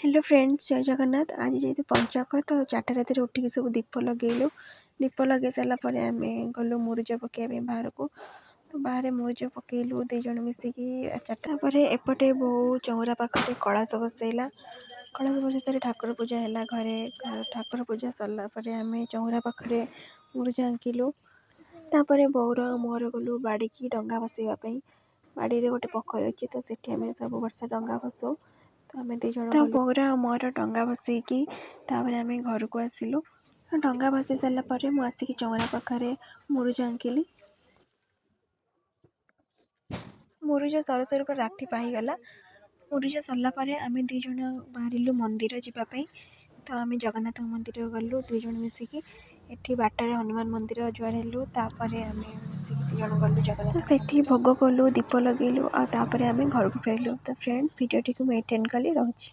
Hello friends, ଜୟ ଜଗନ୍ନାଥ। ଆଜି ଯେହେତୁ ପଞ୍ଚକ, ତ 4ଟା ରାତିରେ ଉଠିକି ସବୁ ଦୀପ ଲଗେଇଲୁ। ଦୀପ ଲଗେଇ ସାରିଲା ପରେ ଆମେ ଗଲୁ ମୁରୁଜ ପକେଇବା ପାଇଁ ବାହାରକୁ। ତ ବାହାରେ ମୁରୁଜ ପକେଇଲୁ 2 ଜଣ ମିଶିକି 4ଟା ପରେ। ଏପଟେ ବୋଉ ଚଉରା ପାଖରେ କଳସ ବସେଇଲା। କଳସ ବସେଇ ସାରି ଠାକୁର ପୂଜା ହେଲା ଘରେ। ଠାକୁର ପୂଜା ସରିଲା ପରେ ଆମେ ଚଉରା ପାଖରେ ମୁରୁଜ ଆଙ୍କିଲୁ। ତାପରେ ବୋଉର ମୋର ଗଲୁ ବାଡ଼ିକି ଡଙ୍ଗା ଭସେଇବା ପାଇଁ। ବାଡ଼ିରେ ଗୋଟେ ପୋଖରୀ ଅଛି, ତ ସେଠି ଆମେ ସବୁ ବର୍ଷ ଡଙ୍ଗା ଭସଉ। ତ ଆମେ 2 ଜଣ, ତ ବୋଉର ଆଉ ମୋର ଡଙ୍ଗା ଭସେଇକି ତାପରେ ଆମେ ଘରକୁ ଆସିଲୁ। ଡଙ୍ଗା ଭସେଇ ସାରିଲା ପରେ ମୁଁ ଆସିକି ଚଉରା ପାଖରେ ମୁରୁଜ ଆଙ୍କିଲି। ମୁରୁଜ ସରୁ ସରୁ ପୁରା ରାତି ପାହିଗଲା। ମୁରୁଜ ସରିଲା ପରେ ଆମେ 2 ଜଣ ବାହାରିଲୁ ମନ୍ଦିର ଯିବା ପାଇଁ। ତ ଆମେ ଜଗନ୍ନାଥ ମନ୍ଦିର ଗଲୁ 2 ଜଣ ମିଶିକି। ଏଠି ବାଟରେ ହନୁମାନ ମନ୍ଦିର ଜୁହାର ହେଲୁ। ତାପରେ ଆମେ ମିଶିକି 2 ଜଣ ଗଲୁ ଜଗନ୍ନାଥ, ତ ସେଠି ଭୋଗ କଲୁ, ଦୀପ ଲଗେଇଲୁ ଆଉ ତାପରେ ଆମେ ଘରକୁ ଫେରିଲୁ। ତ ଫ୍ରେଣ୍ଡସ୍, ଭିଡ଼ିଓଟିକୁ ମୁଁ ଏଇଠି ଏଣ୍ଡ କଲି, ରହୁଛି।